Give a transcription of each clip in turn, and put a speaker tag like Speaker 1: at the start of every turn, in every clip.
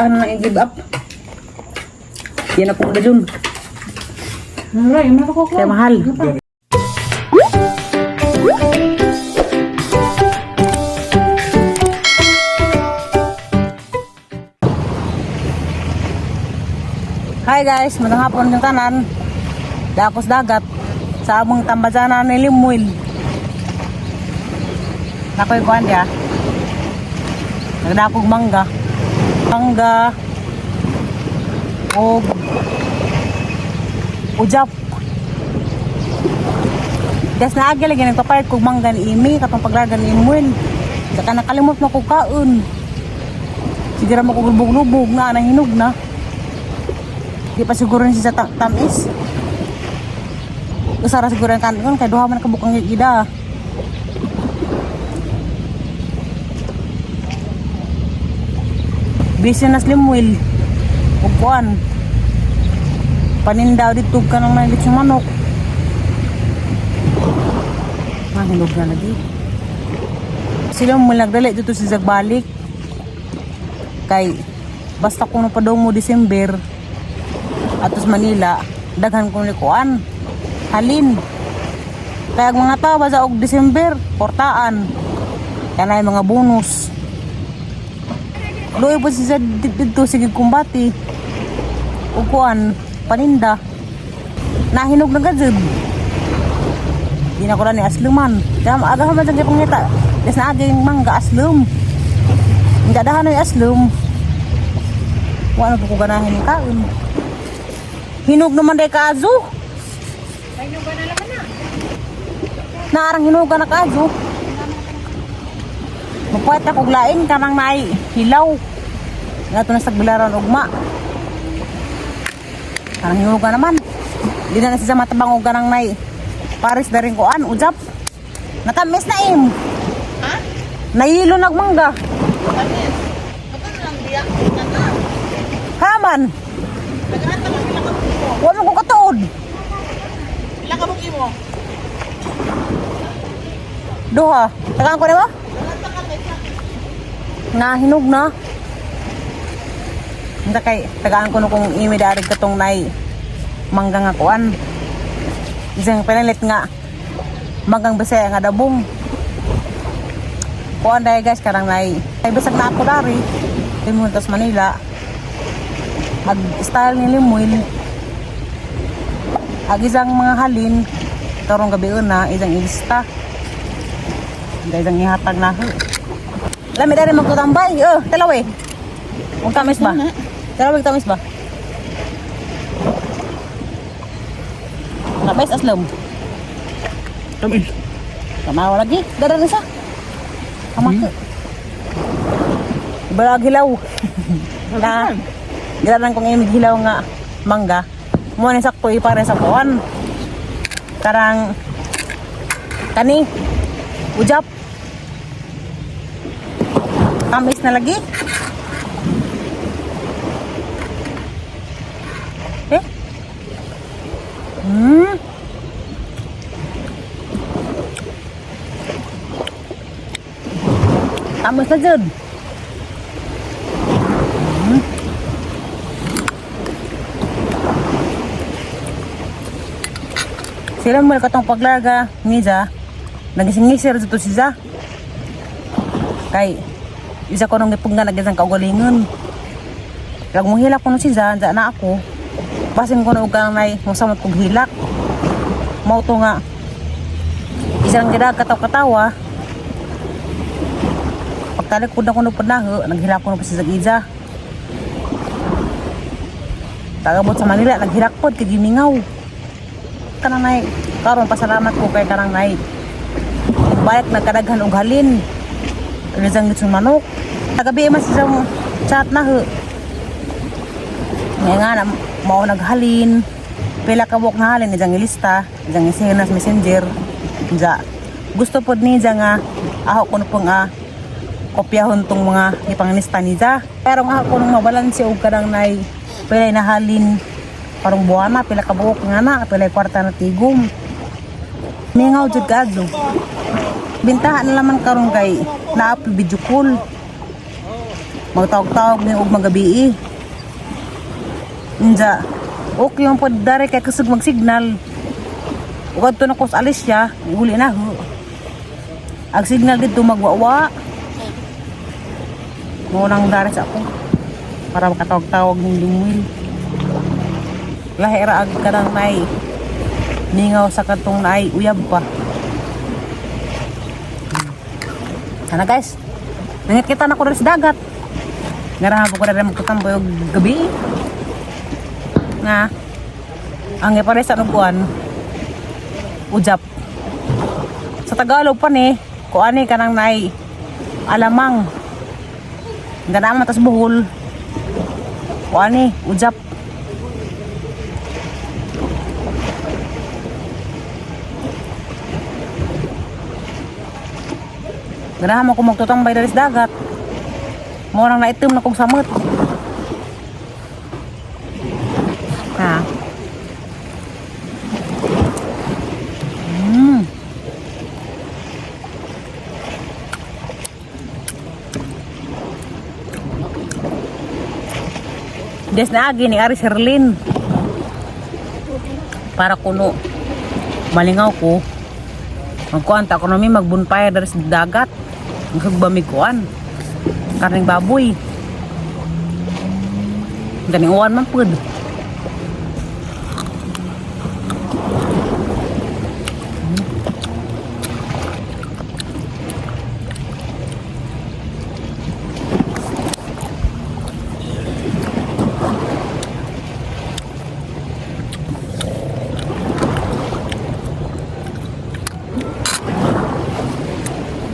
Speaker 1: Ano na i-give up? Yan akong gajun. Kaya mahal. Hi guys, magandang hapon yung tanan. Dakos dagat sa among tambazana ni Limuil. Nakoy kuan dia. Nagdakog mangga. Mangga og ujap. Des na agi lagi nagpapalit kog mangga ni Imi katong paglarga ni Imuel. Saka nakalimot na kog kaon. Sige ra mo kog lubog-lubog na nahinog na. Di pa siguro ni siya tamis. Usara siguro ang kanon kay duha man ka bukang gida. Busy na slim wheel. Ug kuan. Panindaw dito ka nang nalit sa manok. Mahilog na lagi. Sila mo nagdali dito sa Zagbalik. Kay basta kuno pa daw mo December atos Manila, daghan ko ni kuan. Halin. Kaya ang mga tao basta og December, portaan. Kanay mga bonus. Luoy po siya dito sige kumbati. Ug kuan, paninda. Nahinog na gajud. Di na ko ni asluman. Kaya aga man sa pangita. Des na aging mangga aslum. Hindi dahan na aslum. Wala po ko ganahin ni kaon. Hinog naman day kaazo. Naarang hinuga na kaazo. Mapuwet ako lain kanang naay hilaw. Nga to na sa bilaran ugma. Kanang hinuga naman. Di na na siya matabang og kanang naay Paris na rin kuan, ujap. Natamis na im.
Speaker 2: Ha?
Speaker 1: Nahilo nagmangga.
Speaker 2: Tamis. Ito na lang diya. Tata.
Speaker 1: Haman.
Speaker 2: Nagahanta ka pila ka buko.
Speaker 1: Wa man ko katuod.
Speaker 2: Pila ka buko mo?
Speaker 1: Duha. Tagaan ko nimo?
Speaker 2: Nagahanta ka kay sa.
Speaker 1: Nahinog na. Hindi kay tagaan ko no kung imi dari katong nay mangga nga kuan. Isang pinalit nga manggang Bisaya nga dabong. Kuan dahil guys karang nay. Ay bisag na ako dari. Timuntas Manila. Ag style ni Limuel. Ag isang mga halin karong gabi una isang ilista. Hindi isang ihatag na ako. Lami dari magkutambay. Oh, talaw eh. Huwag tamis ba? Talaw, tamis ba? Tamis aslom.
Speaker 2: Tamis.
Speaker 1: Kamawa lagi. Dara na siya. Kamako. Balag hilaw. Na. Gilaran kong imig hilaw nga mangga. Mo ni sakto ipare sa kuan. Karang kani ujap. Tamis na lagi. Eh? Tamis na jud. Sila mo katong paglarga niya. Nagisingisir dito siya. Kay isa ko nung gipugna nagisang kaugalingon. Kag mohilak ko no siya, andyan na ako. Basin ko na og kang nay mosamot kog hilak. Mao to nga isa lang gida kataw-katawa. Pagtalikod na ko no panaho, naghilak ko no pa siya sa ija. Tagabot sa Manila, naghilak pod kay gimingaw. Kanang nay, karon pasalamat ko kay kanang nay. Balik nagkadaghan og halin. Rizang gitsun manok. Kagabi man siya chat na ho. Nga nga na, mao naghalin. Pila ka buok na halin, isang ilista, isang isena sa messenger. Diya. Gusto pod niya nga, aho ko na pong kopyahon tong mga ipanglista niya. Pero nga ako nung mabalanse og kanang nay pila nahalin parang buwana, pila ka buok nga na, pila kwarta na tigom. Mingaw jud kaadto. Bintahan na laman karon kay naa video call. Magtawag-tawag ni og magabi. Inja. Okay man pod dare kay kusog mag-signal. Ug adto na ko sa Alicia, uli na ho. Ang signal dito magwawa. Mo nang dare sa ako para makatawag-tawag ng Limuel. Lahi ra ag kanang nay ningaw sa katong naay uyab pa. Sana guys, nangit kita na ko rin sa dagat. Ngarahan ko na rin magkatamboy og gabi. Na, ang ipare sa nuguan, ujap. Sa Tagalog pa ni, kuani ka nang naay alamang. Ganaman tas buhol. Kuani, ujap. Ganahan mo ko magtutambay diri sa dagat. Mo nang naitim na kong samot. Ha. Des na agi ni Ari Sherlyn. Para kuno malingaw ko. Magkuan ta kuno mi magbunpay dari sa dagat. Magsugba mi kuan. Karning baboy. Ganing uwan man pud.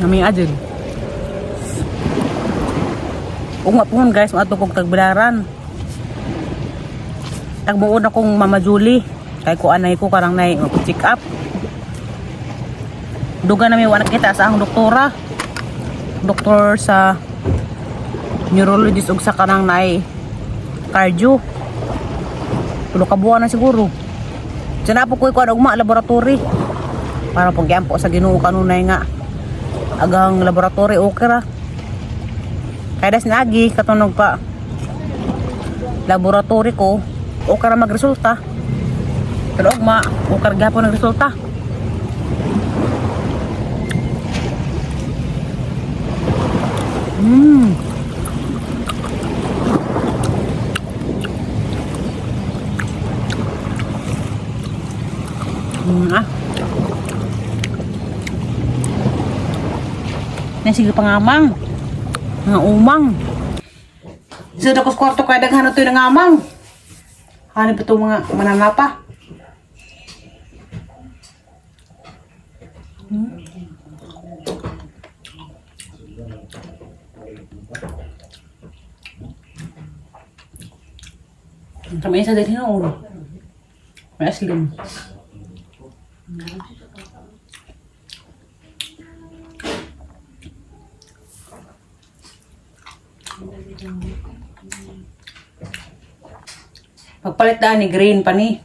Speaker 1: Nami adil. Ug nga pohon guys, moadto kog tagbilaran. Tagbuon akong Mama Julie. Kay kuan nay ko karang nay check up. Duga na may wala kita sa ang doktora. Doktor sa neurologist ug sa kanang nay cardio. Tulo ka buwan na siguro. Diyan na po ko kuan ugma laboratory. Para pag po sa Ginoo kanunay nga agang laboratory okay ra. Kaya das nagi katunog pa laboratory ko okay ra magresulta. Pero ugma okay ra gihapon ang resulta. Ah. Nasige pangamang. Mga umang. So, dakos kwarto kaya daghan na ito yung nangamang. Hanip ito mga mananapa. Kami isa din noon. May aslim. Pagpalit daan ni green pa ni.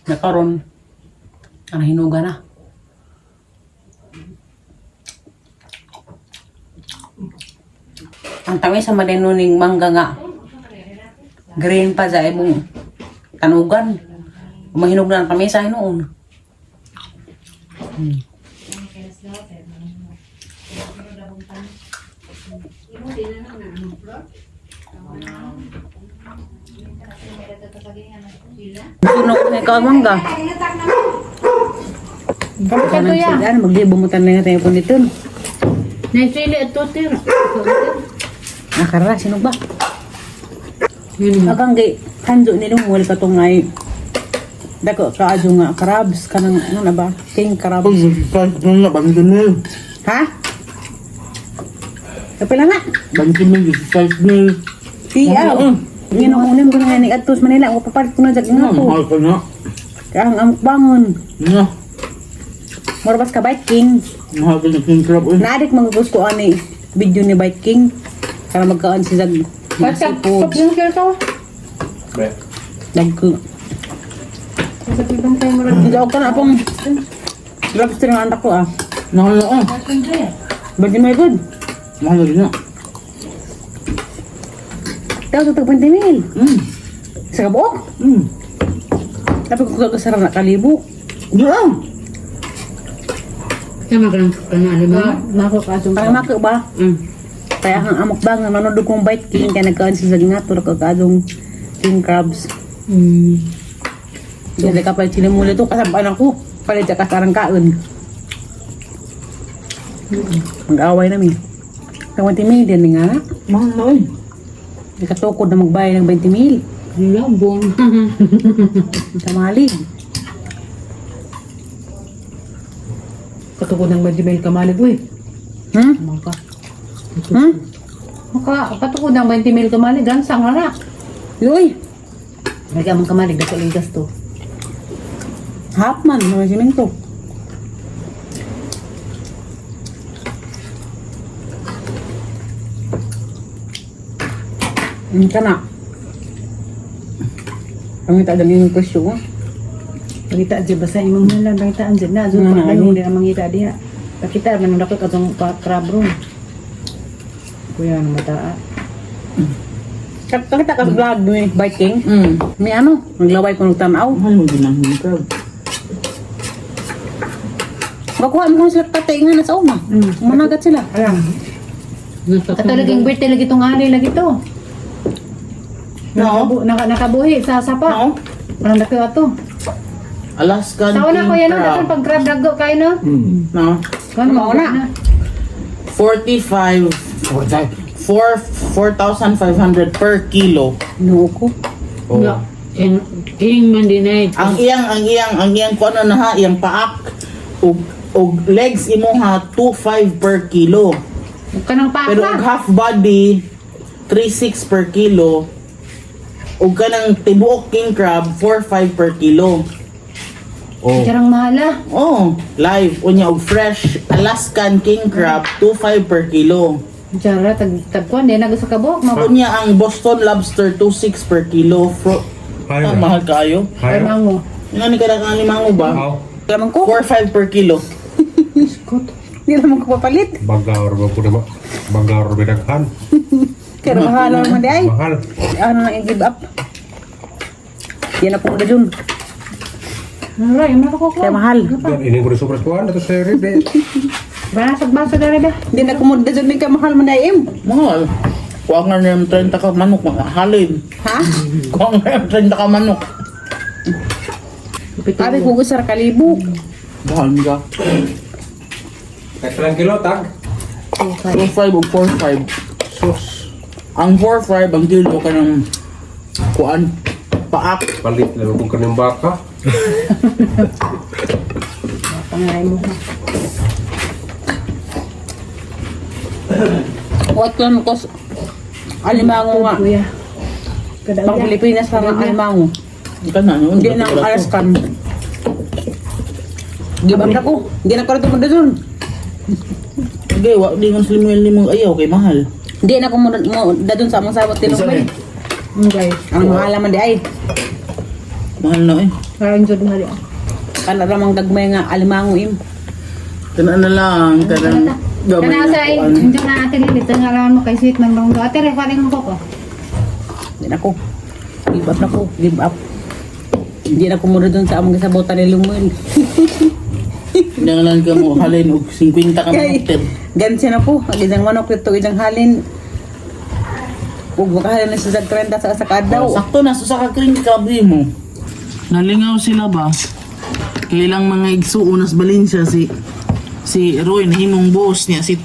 Speaker 1: Nakaron. Ang hinuga na. Ang tamis sa madinuning mangga nga. Green pa sa imong tanugan. Mahinog na ang tamisa noon. Sunog na ikaw ang mangga.
Speaker 2: Kato ya.
Speaker 1: Ano, maglibumutan na tayo po nito.
Speaker 2: Naisili at tutir.
Speaker 1: Nakara, sinog ba? Agang gay, kanjo ni Lumuel katong ay dako kaadyo nga crabs kanang ano na ba? King crabs.
Speaker 3: Pag na, 20 mil.
Speaker 1: Ha? Kapila nga.
Speaker 3: 20 mil, 15 mil.
Speaker 1: Tiyaw. Ngino ulim ko na nga ni adto sa Manila, ako papalit ko na jag nga
Speaker 3: Ano,
Speaker 1: ko.
Speaker 3: mahal ka na.
Speaker 1: Kaya ang amok bangon.
Speaker 3: Na,
Speaker 1: Morabas ka Bike King.
Speaker 3: mahal ka na king crab. Eh.
Speaker 1: Naadik mga gusto ani video ni Bike King. Para magkaan si Zag.
Speaker 2: Basta,
Speaker 1: Seafood.
Speaker 2: pag yung ka.
Speaker 3: Be.
Speaker 1: Dagko.
Speaker 2: Sa ibang kayo mo
Speaker 1: Hindi ako ka na akong lobster nga anak ko ah.
Speaker 3: Mahal na ah.
Speaker 1: But my good.
Speaker 3: Mahal na.
Speaker 1: Daw sa tag 20 mil. Sa kabuok. Tapi ko kasara na kalibo.
Speaker 3: Yeah.
Speaker 2: Tama ka lang kana lima. Mako ka atong.
Speaker 1: Kaya mako ba? Kaya ang amok bang nga manood kong bite king kaya nagkaan sila sa nga tulog ka kadong king crabs. Dili ka palit sila muli to kasabaan ako. Palit sa kasarang kaon. Mag-away nami. Ang 20 mil din nga na.
Speaker 3: Mahal na oy.
Speaker 1: Di ka tukod na magbayad ng 20 mil.
Speaker 2: Labong.
Speaker 1: Kamalig.
Speaker 2: Katukod ng 20 mil kamalig uy.
Speaker 1: Hmm?
Speaker 2: Maka.
Speaker 1: Hmm?
Speaker 2: Maka katukod ng 20 mil kamalig gansang na.
Speaker 1: Yoy.
Speaker 2: Lagi among kamalig dako lang gasto.
Speaker 1: Half man, mga simento. Ka na. Pangita dali yung presyo ko.
Speaker 2: Pangita dyan basta imong nila pangita dyan na zon
Speaker 1: Nga,
Speaker 2: pagdalong
Speaker 1: ay.
Speaker 2: di na mangita diha. Pakita man dako katong crab room. Kuya nang mataa.
Speaker 1: Kakita ka sa vlog ni Biking. May ano, naglaway ko ng tanaw.
Speaker 3: Mahal mo ginang crab.
Speaker 1: Makuha mo kung sila patay nga nasa uma. Managat sila.
Speaker 2: Alam. Kato laging birthday lagi tong ari lagi to.
Speaker 3: No.
Speaker 2: Nakabuhi sa sapa.
Speaker 3: No.
Speaker 2: Parang dako ato.
Speaker 3: Alaskan
Speaker 2: Sa una
Speaker 3: king
Speaker 2: ko yan no,
Speaker 3: crab.
Speaker 2: datong pag crab daggo kayo no.
Speaker 3: No.
Speaker 2: Kuan mo
Speaker 1: Mauna.
Speaker 3: 45 45 4 4,500 per kilo.
Speaker 1: No ko.
Speaker 3: Oh.
Speaker 2: King, king man din ay.
Speaker 3: Ang iyang kuno na ha, iyang paak ug og legs imo ha 25 per kilo.
Speaker 2: Kanang paa.
Speaker 3: Pero og half body 36 per kilo. Ug kanang tibuok king crab 45 per kilo.
Speaker 4: Oh.
Speaker 2: Karang mahal ah.
Speaker 3: Oh, live unya og fresh Alaskan king crab 25 per kilo.
Speaker 2: Jara tag tagkuan din nag sa kabok ma.
Speaker 3: Unya ang Boston lobster 26 per kilo.
Speaker 4: Ayaw.
Speaker 3: Ah, mahal kaayo.
Speaker 2: Ay
Speaker 4: Ayaw.
Speaker 2: mango.
Speaker 3: Nga ni kada kang limango ba?
Speaker 4: Aw.
Speaker 1: Lamang ko.
Speaker 3: 45 per kilo.
Speaker 1: Hindi naman ko papalit.
Speaker 4: Banggaor ba po naman? Banggaor ba daghan?
Speaker 1: Pero mahal naman di ay.
Speaker 4: Mahal.
Speaker 1: Ano nang i-give up. Yan ako na dun.
Speaker 2: Aray, mo ko ko.
Speaker 1: Kaya mahal.
Speaker 4: Yan, ini ko rin sobras kuhan. Ito sa ribe.
Speaker 2: Basag basag ari ba.
Speaker 1: Hindi na kumunda dun ka mahal man ay im.
Speaker 3: Mahal. Kuha nga na yung 30 ka manok, mahalin.
Speaker 1: Ha?
Speaker 3: Kuha nga yung 30 ka manok.
Speaker 1: Abi ko gusar kalibo.
Speaker 3: Mahal ka.
Speaker 4: Kahit lang kilo, tag.
Speaker 3: 25 o 45. Sus. Ang 45, ang kilo ka ng kuan, paak.
Speaker 4: Palit na kung kanyang baka.
Speaker 2: Pangaray mo.
Speaker 1: What lang ko alimango nga.
Speaker 2: Kuya. Kada
Speaker 1: Pang Pilipinas lang ang alimango.
Speaker 3: Ka na, yun.
Speaker 1: Hindi na ang Alaskan. Give up na ko. Hindi na ko rin tumunda dun.
Speaker 3: Okay, wa, di man sila mo ayaw kay mahal.
Speaker 1: Hindi na ko mo dadun sa among sabot tinong.
Speaker 2: Okay.
Speaker 1: Ang mahal naman di ay.
Speaker 3: Mahal na eh.
Speaker 2: Parang jud mahal. ah.
Speaker 1: Kana ramang gagmay nga alimango im.
Speaker 3: Kanaan na lang, kanang gamay
Speaker 2: Kana
Speaker 3: na
Speaker 2: sa
Speaker 3: kuan.
Speaker 2: injo na ate Lili, tingalan mo kay sweet man bang ate re paring ko ko.
Speaker 1: Hindi na ko. Give up na ko. Give up. Hindi na ko muna dun sa among gisabotan ni Lumuel.
Speaker 3: Hindi na lang ka mo halin og 50 ka manok. Ter.
Speaker 1: Gansi na po. Ang isang manok ito, isang halin. Huwag makahalin na siya sa 30 sa sa daw.
Speaker 3: Oh, sakto na, sa ka cream crab di mo. Nalingaw sila ba? Kailang mga igsuon nas Valencia si si Roy nahimong boss niya si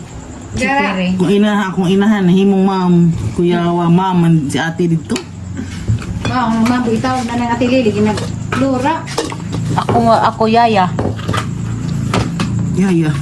Speaker 2: Jara.
Speaker 3: kung inaha akong inahan nahimong ma'am kuya wa ma'am man si ate dito.
Speaker 2: Wow, ang mabo itaw na ng ate Lili ginag lura.
Speaker 1: Ako nga, ako yaya.
Speaker 3: Yeah.